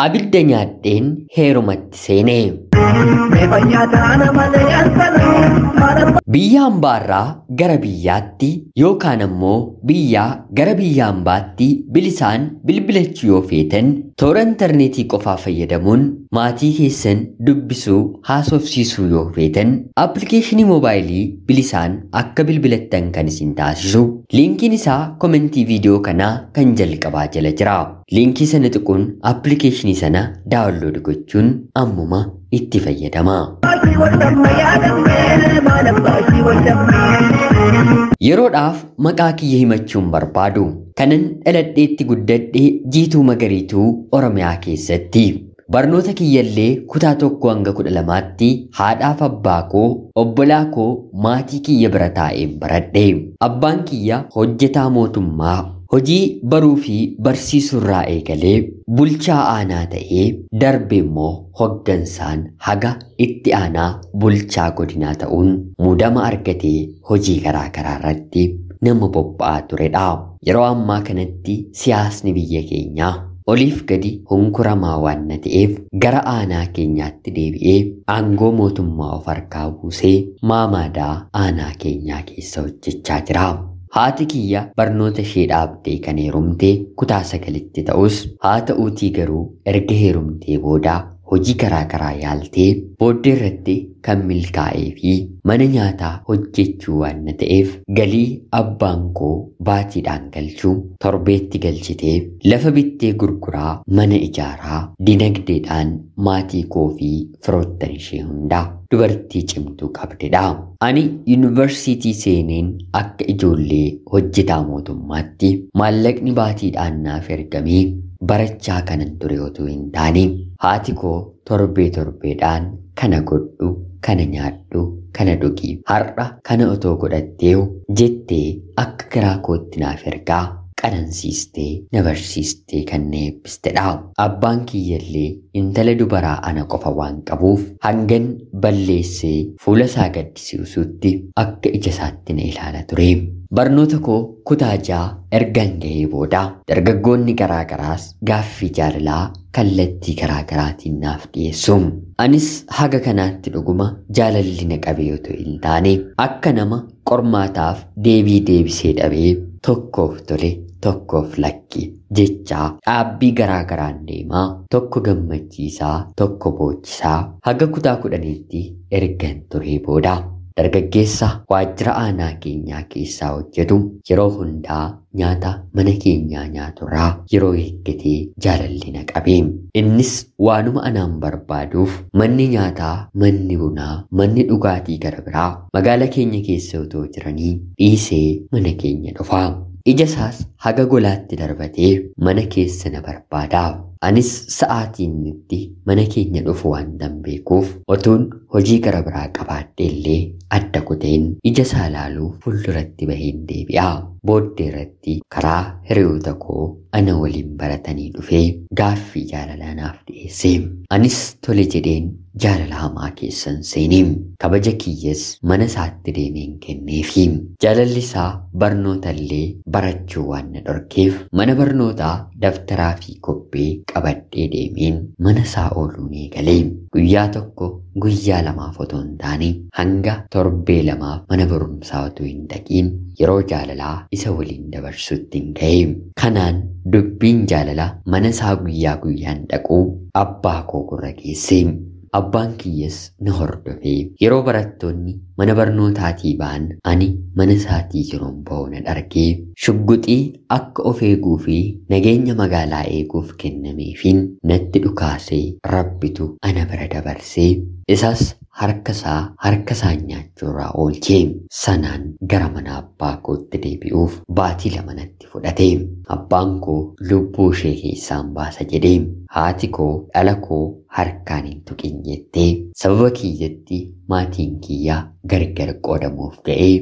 Abidda nyaadheen heerumatti seenee. Biyya hambaarraa gara biyyaatti yookaan ammoo biyyaa gara biyya hambaatti bilisaan bilbilachuu yoo feetan toora intarneetii qofaa fayyadamuun maatii keessan dubbisuu haasofsiisuu yoo feetan appilikeeshinii moobaayilii bilisaan akka bilbilattan kan isin taasisu liinkiin isaa komentii viidiyoo kanaa kan jalqabaa jala jira. Liinkii sana tuquun appilikeeshinii sana daawunlood gochuun ammuma itti fayyadamaa. Yeroodhaaf maqaa kiyya himachuun barbaadu. Kanan dhaladheetti guddadhe Jiituu Magariituu Oromiyaa keessatti. Barnoota kiyyallee kutaa 1 hanga 12tti haadhaaf abbaa koo, obbolaa koo, maatii kiyya bira taa'een baradhe. Abbaan kiyya hojjetaa mootummaa hojii baruu fi barsiisuurraa eegalee bulchaa aanaa ta'ee darbe immoo hoggansaan haga itti aanaa bulchaa godinaa ta'uun muudama argatee hojii garaa garaa irratti nama bobba'aa turedha. Yeroo ammaa kanatti siyaasni biyya keenyaa oliif gadi hunkuramaa waan na ta'eef gara aanaa keenyaatti deebi'ee aangoo mootummaa of harkaa buusee maamaadaa aanaa keenyaa keessa hojjechaa jira. Haati kiyya barnoota ishee dhaabdee kan heerumte kutaa 9tti ta'us haa ta'uutii garuu erga heerumtee booda hojii garaa garaa yaaltee booddee irratti kan milkaa'ee fi mana nyaataa hojjechuu waan na ta'eef galii abbaan koo baatiidhaan galchuu torbeetti galchitee lafa bittee gurguraa mana ijaaraa dinagdeedhaan maatii koo fi firoottan ishee hundaa dubartii cimtuu qabdedha. Ani yuunivarsiitii seeneen akka ijoollee hojjetaa mootummaatti maallaqni baatiidhaan naaf ergamee barachaa kanan ture otoo hin taane haati koo torbee torbeedhaan kana godhu, kana nyaadhu, kana dhugi, har'a kana otoo godhatteewu jettee akka garaa kootti naaf ergaa qanansiistee na barsiistee kan na eebbistedha. Abbaan kiyyallee intala dubaraa ana qofa waan qabuuf hangan balleessee fuula isaa gaddisiisutti akka ija isaatti na ilaala ture. Barnoota koo kutaa 6 ergan gahee booda dargaggoonni garaa garaas gaaffii jaalalaa kallattii garaa garaatiin naaf dhiyeessu. Anis haga kanaatti dhuguma jaalalli na qabee otoo hin taane akka nama qormaataaf deebii deebisee dhabee tokkoof tole tokkoof lakki jechaa dhaabbii garaa garaan deemaa tokko gammachiisaa tokko boochisaa haga kutaa 10tti ergan turee booda dargaggeessa waajjira aanaa keenyaa keessaa hojjetu yeroo hundaa nyaata mana keenyaa nyaaturraa yeroo eeggatee jaalalli na qabe. Innis waanuma anaan barbaaduuf manni nyaataa, manni bunaa, manni dhugaatii gara biraa magaala keenya keessa otoo jiranii dhiisee mana keenya dhufa. Ija isaas haga golaatti darbatee mana keessa na barbaada. Anis sa'aatiin itti mana keenya dhufu waan beekuuf otuun hojii gara biraa qabaadhe illee adda kuteen ija isaa ilaaluu fuulduratti baheen deebi'a. Booddee irratti karaa hiriyoota koo ana waliin baratanii dhufee gaaffii jaalalaa naaf dhiyeesse. Anis tole jedheen jaalala hamaa keessan seenee kabaja kiyyas mana isaatti deemeen kenneefi. Jaalalli isaa barnoota illee barachuu waan na dhorkeef mana barnootaa daftaraa fi kobbee qabadhee deemeen mana isaa ooluun eegalee. Guyyaa tokko guyyaa lamaaf otoo hin taane hanga torbee lamaaf mana barumsaa otoo hin dhaqiin yeroo jaalalaa isa waliin dabarsutti hin ga'e. Kanaan dubbiin jaalalaa mana isaa guyyaa guyyaan dhaquu abbaa koo gurra geesse. Abbaan kiyyas na hordofee yeroo barattoonni mana barnootaatii ba'an ani mana isaatii yeroon ba'u na dhargee shugguxii akka of eeguu fi nageenya magaalaa eeguuf kennameefiin natti dhukaasee rabbitu ana bira dabarsee isas harka isaan nyaachuurraa oolchee sanaan gara mana abbaa kootti deebi'uuf baatii 2 natti fudhate. Abbaan koo lubbuu ishee keessaan baasa jedhee haati koo dhala koo harkaan hin tuqin jettee sababa kiyyatti maatiin kiyyaa gargar qoodamuuf ga'ee.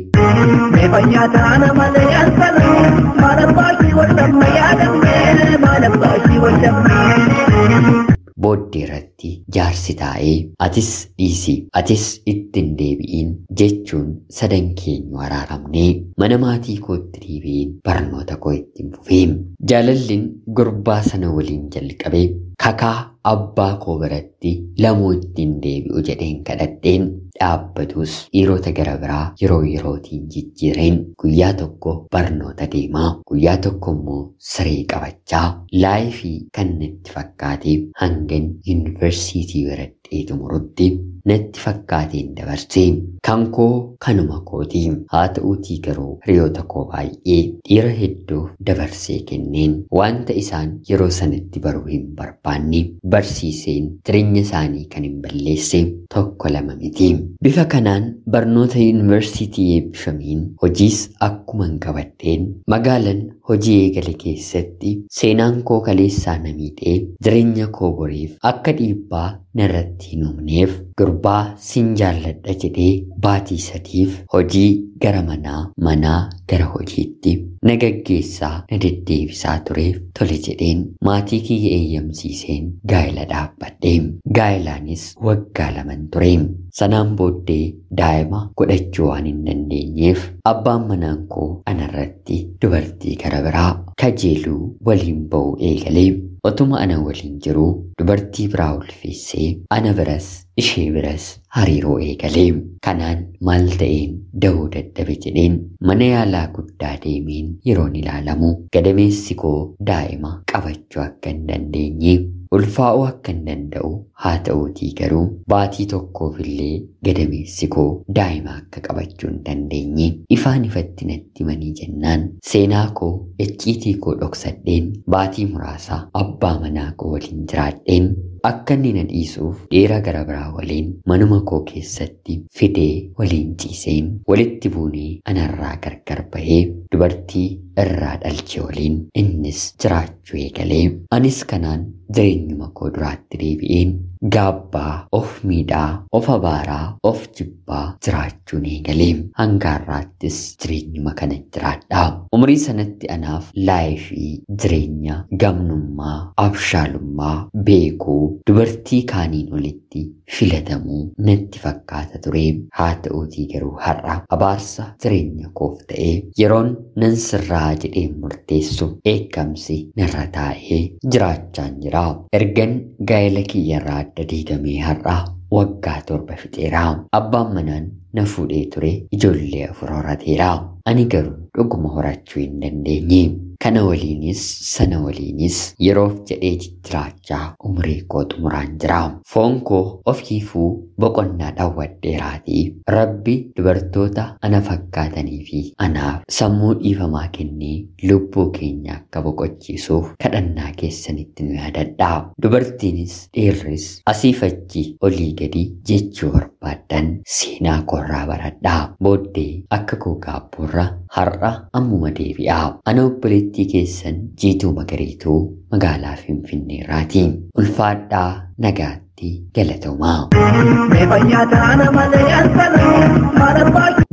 Booddee Booddee irratti jaarsi taa'ee atis dhiisi, atis ittiin deebi'iin jechuun sadan keenyu araaramnee mana maatii kootti deebi'een barnoota koo ittiin fufee. Jaalallin gurbaa sana waliin jalqabe kakaa abbaa koo biratti lamoo ittiin deebi'u jedheen kadhadheen dhaabbatus dhiirota gara biraa yeroo yerootiin jijjiireen guyyaa tokko barnoota deemaa, guyyaa tokko immoo siree qabachaa laayifii kan natti fakkaate hangan yuunivarsiitii baradhee xumurutti natti fakkaateen dabarse. Kan koo kanuma kooti. Haa ta'uutii garuu hiriyoota koo baay'ee dhiira hedduuf dabarsee kenneen wanta isaan yeroo sanatti baruu hin barbaanne barsiiseen jireenya isaanii kan hin balleesse tokko lama miti. Bifa kanaan barnoota yuunivarsiitii eebbifamiin hojiis akkuma hin qabadheen magaalan hojii eegale keessatti seenaan koo kaleessaa na miidhee jireenya koo boriif akka dhiibbaa narratti hin uumneef gurbaa sin jaalladha jedhee baatii 3 hojii gara manaa, manaa gara hojiitti na gaggeessaa na deddeebisaa tureef tole jedheen maatii kiyya eeyyamsiiseen gaa'ela dhaabbadhe. Gaa'elaanis waggaa 2 ture. Sanaan booddee daa'ima godhachuu waan hin dandeenyeef abbaan manaan koo anarratti dubartii gara biraa kajeeluu waliin ba'uu eegalee otuma ana waliin jiruu dubartii biraa ulfeessee ana biras ishee biras hariiroo eegalee. Kanaan maal ta'een da'uu dadhabe jedheen mana yaalaa guddaa deemeen yeroon ilaalamu gadameessi koo daa'ima qabachuu akka hin dandeenye ulfaa'uu akka hin danda'u haa ta'uutii garuu baatii tokkoof illee gadameessi koo daa'ima akka qabachuu hin dandeenye ifaan ifatti natti himanii jennaan seenaa koo icciitii koo dhoksadheen baatii muraasa abbaa manaa koo waliin jiraadheen akka inni na dhiisuuf dhiira gara biraa waliin manuma koo keessatti fidee waliin ciiseen walitti buunee anarraa gargar bahee dubartii irraa dhalche waliin innis jiraachuu eegalee anis kanaan jireenyuma koo duraatti deebi'een gaabbaa of miidhaa of abaaraa of jibbaa jiraachuun eegalee hanga har'aattis jireenyuma kana jiraadha. Umurii sanatti anaaf laayifii jireenya gamnummaa abshaalummaa beekuu dubartii kaaniin olitti filatamuu natti fakkaata ture. Haa ta'uutii garuu har'a abaarsa jireenya koof ta'ee yeroon nan sirraa jedhee murteessu dheekkamsi narra taa'ee jiraachaan jira. Ergan gaa'ela kiyyarraa adda diigamee har'a waggaa 7 fixeera. Abbaan manaan na fuudhee ture ijoollee 4 horateera. Ani garuu dhuguma horachuu hin dandeenye. Kana waliinis sana waliinis yeroof jedhee jiraachaa umurii koo xumuraan jira. Foon koo ofiifuu boqonnaa dhawwadheeraatii Rabbi dubartoota ana fakkaatanii fi anaaf sammuu dhiifamaa kennee lubbuu keenya akka boqochiisuuf kadhannaa keessanitti nu yaadadha. Dubartiinis dhiirris asiif achi olii gadi jechuu barbaaddan seenaa koorraa baradhaa. Booddee akka koo gaabboorra har'a ammuma deebi'aa. Ana obboleettii keessan Jiituu Magariituu magaalaa Finfinneerraati. Ulfaadhaa nagaatti galatoomaa.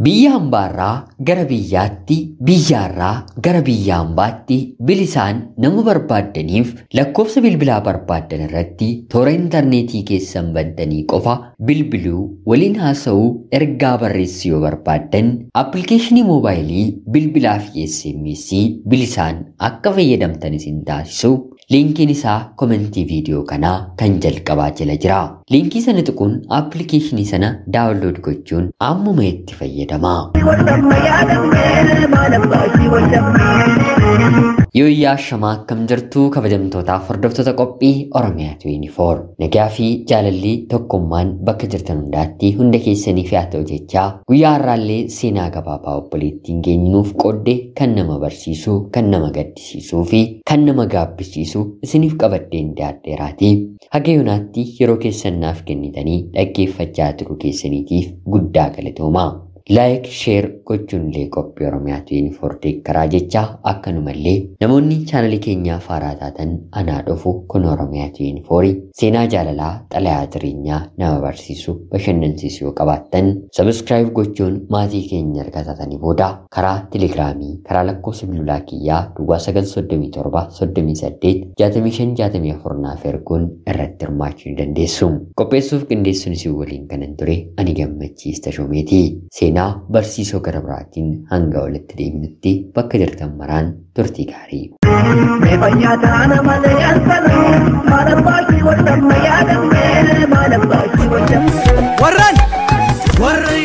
Biyya hambaarraa gara biyyaatti, biyyaarraa gara biyya hambaatti bilisaan nama barbaaddaniif lakkoofsa bilbilaa barbaaddan irratti toora intarneetii keessan bantanii qofa bilbiluu, waliin haasa'uu, ergaa barreessuu yoo barbaaddan appilikeeshinii moobaayilii bilbilaa fi SMS bilisaan akka fayyadamtan isin taasisu. Liinkiin isaa komentii viidiyoo kanaa kan jalqabaa jala jira. Liinkii sana tuquun appilikeeshinii sana daawunlood gochuun ammuma itti fayyadamaa. Yooyyaa shamaa akkam jirtu kabajamtootaaf hordoftoota qophii Oromiyaa 24. Nagaa fi jaalalli tokkummaan bakka jirtan hundaatti hunda keessaniif haa ta'u jechaa guyyaa har'aallee seenaa gabaabaa obboleettiin keenyaaf qoodde kan nama barsiisu, kan nama gaddisiisuu fi kan nama gaabbisiisu isiniif qabadheen dhiyaadheeraati. Haga yoonaatti yeroo keessan naaf kennitanii dhaggeeffachaa turuu keessaniitiif guddaa galatoomaa. Like, share gochuun illee qophii Oromiyaa 24 deeggaraa jecha akkanumallee namoonni chaanalii keenyaa faaraa taatan anaa dhufu kun Oromiyaa 24 seenaa jaalalaa xalayaa jireenyaa nama barsiisu bashannansiisu yoo qabaattan subscribe gochuun maatii keenya erga taatanii booda karaa telegiraamii karaa lakkoofsa bilbilaa kiyyaa duwwaa 937 38 65 64 naaf erguun irratti hirmaachuu ni dandeessu. Qopheessuuf qindeessuun isin waliin kanan ture ani Gammachiis Tashoomeeti. Seenaa barsiisoo gara biraatiin hanga walitti deebinutti bakka jirtan maraan turtii gaarii. Mee fayyaa taana malee ansanuu maal abbaa ishii waldhabne yaadamne maal abbaa ishii waldhabne. Warran warra